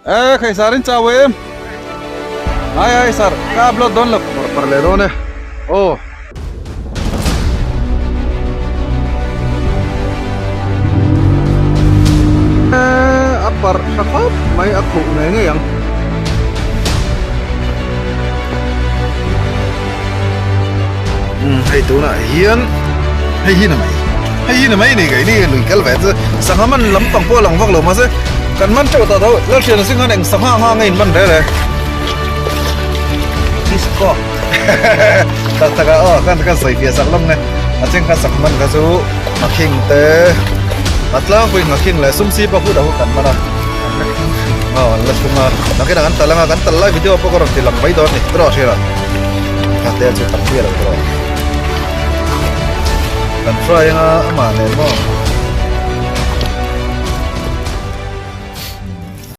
E khai sar in chau em ai ai sar ka upload dawn lo par par leh dawn e aw a parh tha khawp mai a khuh ngei ngei ang hei tunah hian hei hi na mai hei hi na mai ni kei ni lui kal ve chu sangha man lampang pawh a lang vak lo mahse kan man teuh tawh tho Lalhriana Singh khan eng sangha anga nge in man rel e disco tak tak a aw kan kan sawi fiah sak lawm nge a cheng kha sak man kha chu nghakhing te a tlangpui nghakhing leh sumsi pawh khu dah khu kan man a aw an la thlung a nakinah kan tal anga kan tal lai video pawh ka rawn ti lang mai dawn a ni tawh hriat a kha te chu tam bial lo tawh kan fry anga amah nen maw.